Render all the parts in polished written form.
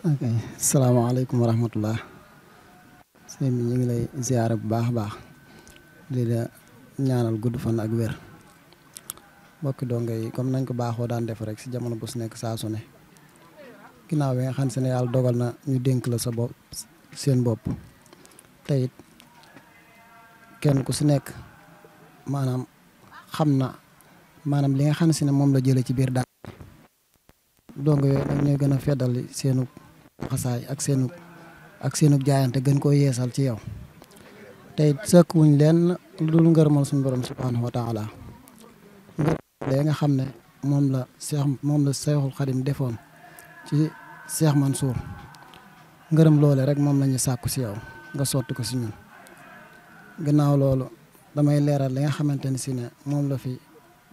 ok salaamaaleykum wa rahmatullah sëñ bi ñu ngi lay ziyaara bu baax a baax di la ñaanal gudd fan ak wér mbokki donga yi comme nañ ko baaxoo daan def rek si jamono bu su nekk saa su ne ginnaaw bi nga xam ne yàlla dogal na ñu dénk la sa bopp seen bopp te it kenn ku si nekk maanaam xam na maanaam li nga xam ne moom la jëlee ci biir daal donga yooyu nag ñooy gën a feddali seenu xasaay ak seenu jaayante gën koo yeesal ci yow te it sëkk wuñ leen lu dul ngërëmal suñu borom subhanahu wa taala ngërëm nga xam ne moom la Seexul Xadim defoon ci Seex Mansuur ngërëm loole rek moom la ñu sàkku si yow nga sotti ko si ñun gannaaw loolu damay leeral li nga xamante ni si ne moom la fi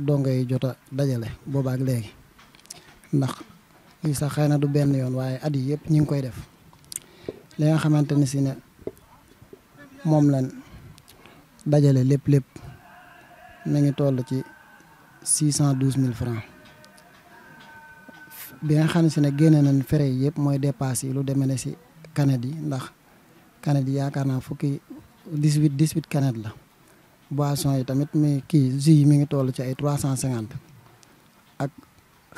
dongo yi jot a dajale boobaak léegi ndax lii sax xëy na du benn yoon waaye at yi yëpp ñu ngi koy def li nga xamante ni si ne moom lañ dajale lépp mi ngi toll ci 612 000 francs bi nga xam ne si ne génne nañ fere yi yëpp mooy dépasse yi lu demee ne si kanet yi ndax kanet yi yaakaar naa fukki 18 kanet la boisson yi tamit jus yi mi ngi toll ci ay 350 ak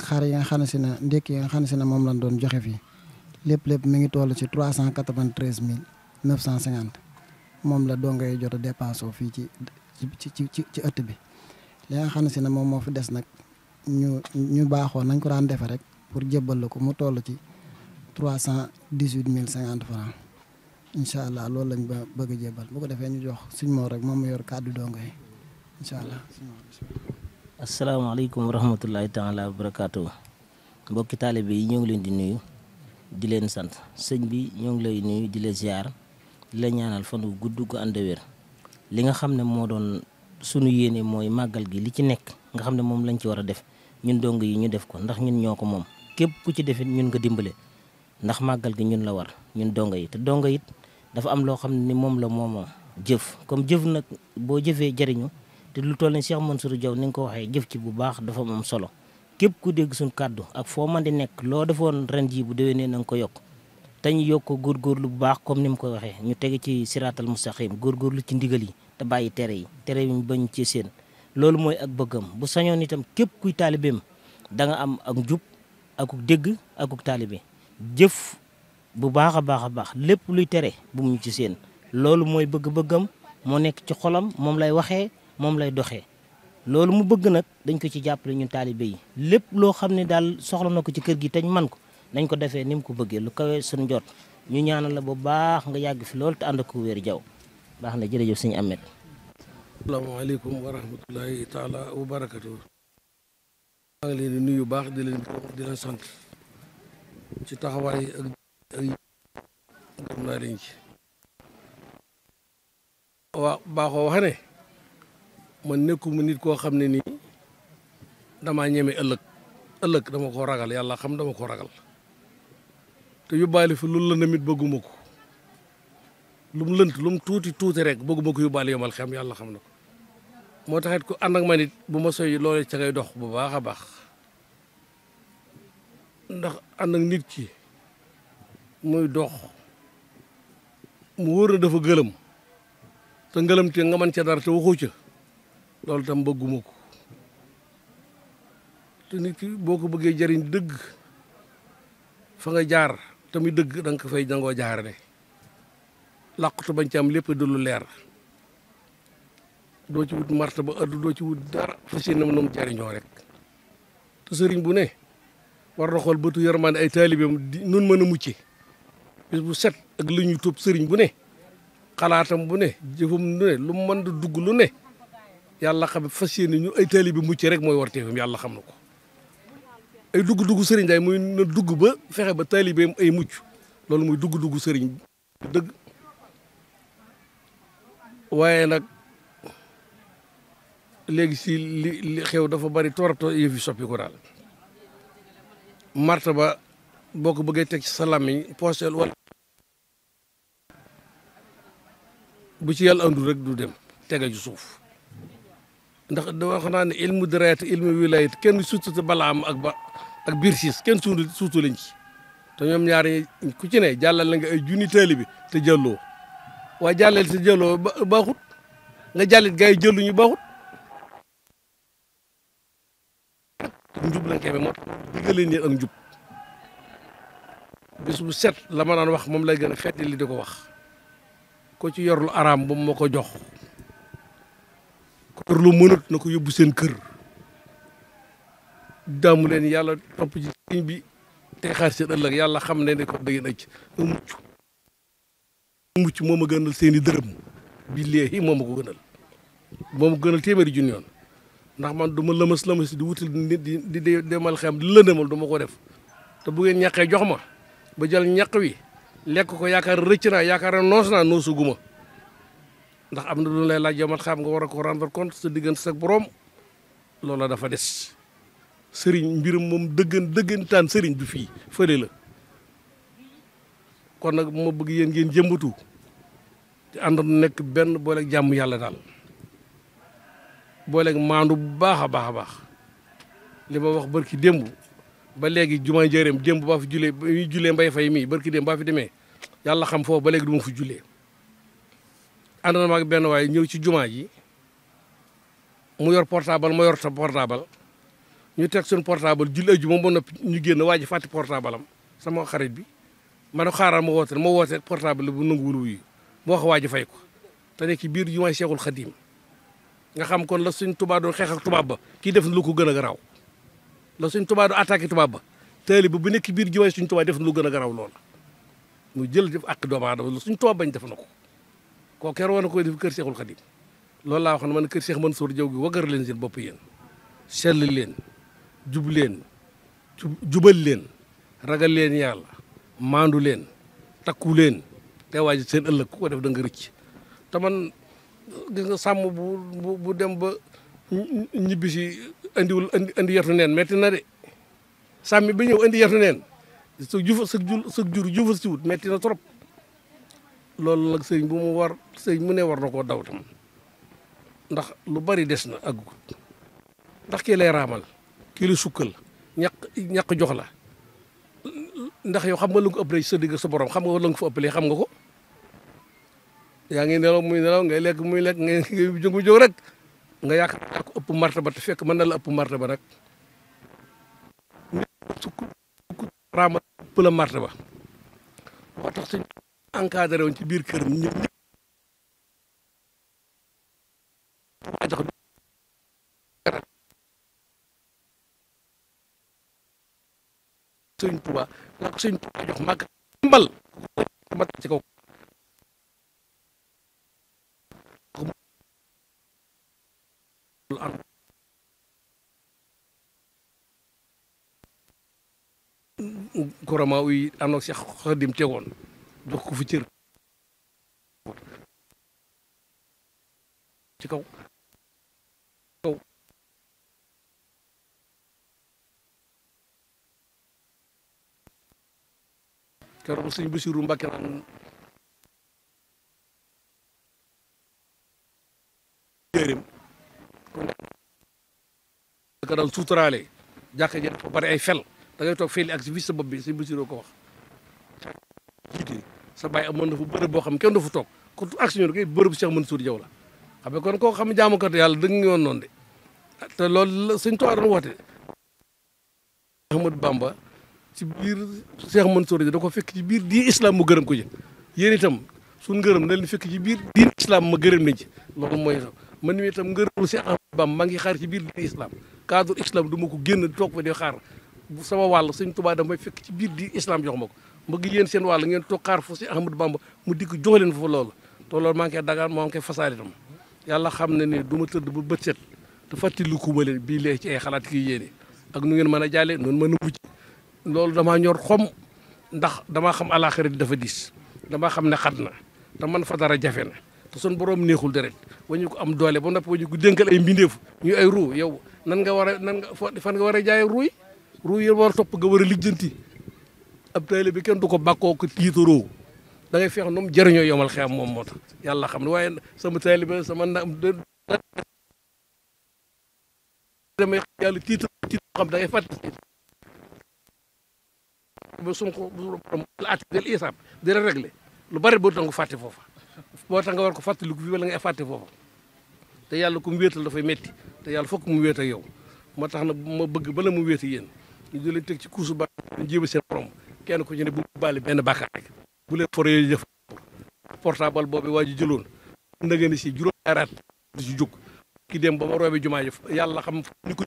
xar yi nga xam ne si ne ndékki yi nga xam ne si ne moom lañ doon joxe fii lépp mi ngi toll ci 393 950 moom la dongo yi jot a dépassé fii ci ëtt bi li nga xam ne si ne moom moo fi des nag ñu baaxoo nañ ko daan defe rek pour jébbal la ko mu toll ci 318 050 francs incha allah loolu lañ ba bëgg a jébbal bu ko defee ñu jox suñ moo rek moom mu yor kàddu dongo yi incha allah. asalaamaaleykum wa rahmatullahi taala wa barakaatu mbokki taalibe yi ñoo ngi leen di nuyu di leen sant sëñ bi ñoo ngi lay nuyu di la ziar di la ñaanal fan wu gudd ko ànd wér li nga xam ne moo doon sunu yéene mooy màggal gi li ci nekk nga xam ne moom lañ ci war a def ñun dong yi ñu def ko ndax ñun ñoo ko moom képp ku ci defit ñun nga dimbale ndax màggal gi ñun la war ñun dongo yi te dongo it dafa am loo xam ne ni moom la moomoo jëf comme jëf nag boo jëfee jariñu te lu toll ni Cheikh Mansour Diaw ni nga ko waxee jëf ci bu baax dafa am solo képp ku dégg suñ kàddu ak foo man di nekk loo defoon ren jii bu déwénee na nga ko yokk te ñu yokk ko góorgóorlu bu baax comme ni mu ko waxee ñu tege ci siraatal mustaqim góorgóorlu ci ndigal yi te bàyyi tere yi bañ ci seen loolu mooy ak bëggam bu sañoon itam képp kuy taalibeem da nga am ak njub akuk dégg akuk taalibe jëf bu baax a baax lépp luy tere bu mu ci seen loolu mooy bëgg-bëggam moo nekk ci xolam moom lay waxee moom lay doxee loolu mu bëgg nag dañ ko ci jàppale ñun taalibe yi lépp loo xam ne daal soxla na ko ci kër gi te ñu man ko nañ ko defee ni mu ko bëggee lu kawee suñu jot ñu ñaanal la bu baax nga yàgg fi loolu te ànd ko wér jaw baax na jërëjëf sëñ Ahmed. asalaamaaleykum wa rahmatullahi taala wa barakatu. maa ngi leen di nuyu baax di leen sant ci taxawaay ak gëm naa leen ci baaxoo wax ne man nekkuma nit koo xam ne nii damaa ñeme ëllëg dama ko ragal yàlla xam dama ko ragal te yóbbaale fi loolu la namit bëgguma ko lu mu lënt lu mu tuuti rek bëgguma ko yóbbaale yomal xam yàlla xam na ko moo taxit ku ànd ak ma nit bu ma soy loole ca ngay dox bu baax a baax ndax ànd ak nit ki muy dox mu wóor na dafa gëlëm te ngëlëm te nga mën ca dara te waxu ca loolu tam bëgguma ko te nit ki boo ko bëggee jariñ dëgg fa nga jaar te muy dëgg da nga ko fay nangoo jaarale làqutu bañ ci am lépp du lu leer doo ci wut marta ba addu doo ci wut dara fas yéene nam jariñoo rek te sëriñ bu ne war na xool bëtu yërmande ay taalibeem nun mën a mucce bis bu set ak lu ñu topp sëriñ bu ne xalaatam bu ne jëfam lu ne lu mën da dugg lu ne yàlla xam fas yéene ñu ay taalibe mucce rek mooy warteefam yàlla xam na ko ay dugg sëriñ day muy na dugg ba fexe ba taalibeem ay mucc loolu muy dugg sëriñ dëgg waaye nag léegi si li xew dafa bari torop yëf yi soppi ko daal marta ba boo ko bëggee teg ci sa làmmiñ pooseel wala bu ci yàlla andul rek du dem tege ci suuf ndax da wax naa ne ilmu diraayat ilmu wilayat kenn suutute bala am ak biir siis kenn suutu lañ ci te ñoom ñaar ku ci ne jàllal la nga ay junni taalibe te jëlloo waaye jàllal te jëlloo baaxut nga jàllit gars yi jëlluñu baaxut njub lañ koy moo tax diggalee nii ak njub bis bu set la ma daan wax moom lay gën a fetti li di ko wax ko ci yor lu araam ba moo ko jox ko yor lu mënut na ko yóbbu seen kër daamu leen yàlla topp ci sëñ bi te xaar seen ëllëg yàlla xam ne ne ko da ngeen ëcc mucc moo ma gënal seen i dërëm billaahi moo ma ko gënal moo ma gënal téeméeri junni yoon ndax man du ma lëmas di wutal nit di demal xam di lëndëmal du ma ko def te bu ngeen ñaqee jox ma ba jël ñaq wi lekk ko yaakaar rëcc naa yaakaar noos naa noosu guma ndax am na lu lay laaj yomat xam nga war a ko rendre compte sa diggante sa borom loola dafa des sëriñ mbirum moom dëggantaan sëriñ du fii fële la kon nag ma bëgg yéen ngeen jëmbatu te àndoon nekk benn booleeg jàmm yàlla daal booleeg maandu bu baax a baax a baax li ma wax barki démb ba léegi jumaa njëreem démb baa fi julee mbay fay mii barki démb baa fi demee yàlla xam foofu ba léegi du ma fi julee ànd na ma ak benn waaye ñëw ci jumaa ji mu yor portable ma yor sa portable ñu teg suñu portable julli aju moom ba noppi ñu génn waa ji fàtti portable am sama xarit bi ma ne xaaral ma woote portable bu nanguwul wuyu mu wax waa ji fay ko te nekk biir jumaay Seexul Xadiim nga xam kon la suñ tubaab doon xeex ak tubaab ba kii def na lu ko gën a garaaw la suñ tubaab doon attaqué tubaab ba taalibe bu nekk biir jumaay suñ tubaab def na lu gën a garaaw loola mu jël def ak doomu aadama la suñ tubaab bañ def na ko koo keroog war na koy def kër Seexul Xadiim loolu laa wax ne man kër Seex Mansuur Jaw gi waggar leen seen bopp yéen sell leen jub leen jubal leen ragal leen yàlla maandu leen takku leen te waaj seen ëllëg ku ko def da nga rëcc te man gis nga sàmm bu dem ba ñibbi si andi yetu neen metti na de sàmmi ba ñëw andi yetu neen sa jur jufal si wut metti na trop loolu nag sëñ bu mu war sëñ mu ne war na koo daw tam ndax lu bari des na aggut ndax kii lay raamal kii la sukkal ñaq jox la ndax yow xam nga lu nga ëppalee sa digg sa borom xam nga la nga fa ëppalee xam nga ko yaa ngi nelaw muy nelaw ngay lekk muy lekk ngay jóg mu jóg rek nga yaakaar yaa ko ëpp martaba te fekk mën na la ëpp martaba rek sukk raamal ëpp la martaba moo tax suñ encadré woon ci biir kër ñun ñëpp sëñ Tuubaa la ko sëñ Tuubaa jox màgg mbal mat ci kaw kurama uy am na Seex Xaadim tegoon jox ko fi cër ci kaw keroog sëñ Basiru Mbàkke naan jërim ka dal suuturaale jàkka ji dafa bari ay fel da ngay toog feli ak si fii sa bopp bi sëñ Basiru ko wax jiite sa bàyyi amoon na fu bërëb boo xam kenn du fu toog ko action koy bërëb Cheikh Mansour Diaw la xam nga kon koo xam jaamukat yàlla dëgg nga yoon noonu de te loolu la sëñ Tuubaa doon woote Ahmadou Bamba ci biir Cheikh Mansour da ko fekk ci biir diin islam mu gërëm ko ci yéen itam suñ ngërëm na leen fekk ci biir diin islam ma gërëm nañ ci loolu mooy man mi itam ngërëmul Cheikh Ahmadou Bamba maa ngi xaar ci biir diin islam cadre islam du ma ko génn toog fa di xaar sama wàll sëñ Tuubaa damay fekk ci biir diin islam jox ma ko ma ngi yéen seen wàll ngeen toog xaar fu Cheikh Ahmadou Bamba mu dikk jox leen fa loolu te loolu maa ngi koy dagaan moo ngi koy fasaale itam yàlla xam ne ni du ma tëdd ba bët set te fàttaliku ma leen bii lee ci ay xalaat kii yéene ak nu ngeen mën a jàllee noonu mën a mucc loolu damaa ñor xom ndax damaa xam àllaaxira di dafa diis damaa xam ne xat na te man fa dara jafe na te sun borom neexul deret wañu ko am doole ba noppi wañu ko dénkal ay mbindeef ñu ay ruu yow nan nga war a fan nga war a jaay ruu yi war a topp nga war a lijjanti ab taalibe bi kenn du ko bàkkoo ko tiitaroo da ngay feex noom jëriñoo yomal xeam moom moo tax yàlla xam ne waaye sama taalibe sama damay yàlla tiitaroo xam da ngay fàtt ba suñ ko borom ati del isaab di la réglé lu bari boo tax nga fàtte foofa boo tax nga war ko fàttaliku fii wala ngay fàtte foofa te yàlla ku mu wéetal dafay metti te yàlla fokk mu wéet ak yow moo tax na ma bëgg bala mu wéet ak yéen ñu di leen teg ci kuusu ba jéem seen borom kenn ku ci ne bu bàlli benn bàkkaar rek bu leen fore yooyu jëf portable boobu waa ji jëloon na ngeen si juróom-ñaari at du si jóg ki dem ba ma roobee jumaa ji yàlla xam ñu ko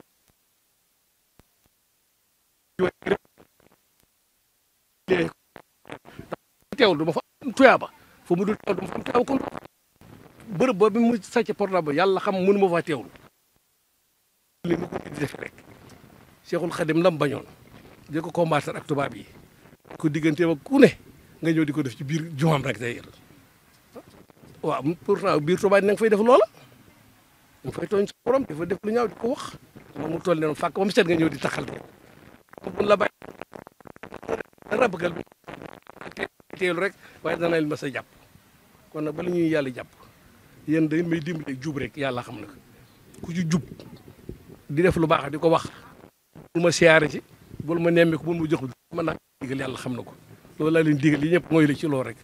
teewul du ma fa am tuyaaba fa mu dul teewul du ma fa am tuyaaba kon bërëb boobu mu sàcc portable yàlla xam mënu ma faa teewul li ma ko di def rek Cheikhul Khadim lam bañoon di ko combattre ak tubaab yi ko digganteem ak ku ne nga ñëw di ko def ci biir jumaam rek tey waaw pourtant biir tubaab yi na nga fay def loola nga fay tooñ sa borom dafa def lu ñaaw di ko wax moom mu toll ne noonu fàkk ba mu set nga ñëw di taxal buñ la bàyyi rabgal bi teelu rek waaye dana leen ma sa jàpp kon nag bala ñuy yàlla jàpp yéen da ngeen may dimbale jub rek yàlla xam na ko ku ci jub di def lu baax di ko wax bul ma siyaare ci bul ma nemmi ko bul ma jox mën naa digal yàlla xam na ko loolu laa leen digal yi ñëpp mooy la ci loolu rek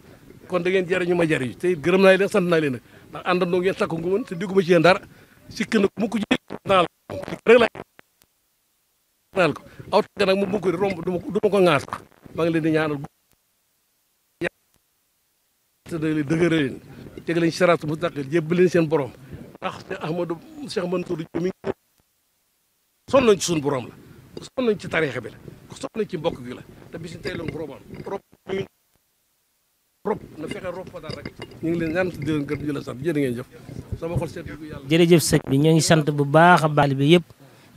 kon da ngeen jariñu ma jariñu te gërëm naa leen sant naa leen nag ndax àndandoo ngeen takku ngu mën te digguma ci yéen dara sikk na mu ko ji naal rek la naal ko aw tagg nag mu ko romb du ma ko ŋaas ko maa ngi leen di ñaanal te da leen dëgëra leen teg leen siraatu mustaqim jébbal leen seen borom ndax te Ahmadou Cheikh Mansour mi ngi sonn nañ ci suñu borom la ku sonn nañ ci tariixa bi la ku sonn nañ ci mbokk gi la te bis tey loon robam rob na fexe rob fa daal rek ñu ngi leen ñaan di leen gërëm di la sant jërë ngeen jëf sama xol seet gu yàlla jërëjëf sëñ bi ñoo ngi sant bu baax a baax bi yëpp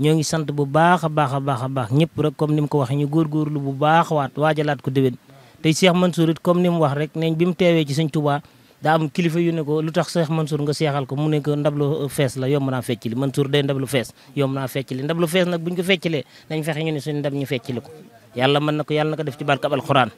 ñoo ngi sant bu baax a baax ñëpp rek comme ni mu ko waxee ñu góorgóorlu bu baax waajalaat ko déwén tey Cheikh Mansour it comme ni mu wax rek neñ bi mu teewee ci sëñ Touba daa am kilifa yu ne ko lu tax Cheikh Mansour nga seexal ko mu ne ko ndab lu fees la yomb naa fecc li Mansour day ndab lu fees yomb naa fecc li ndab lu fees nag buñ ko feccilee nañ fexe ñu ne suñu ndab ñu fecc li ko yàlla mën na ko yàlla na ko def ci barkab alxuraan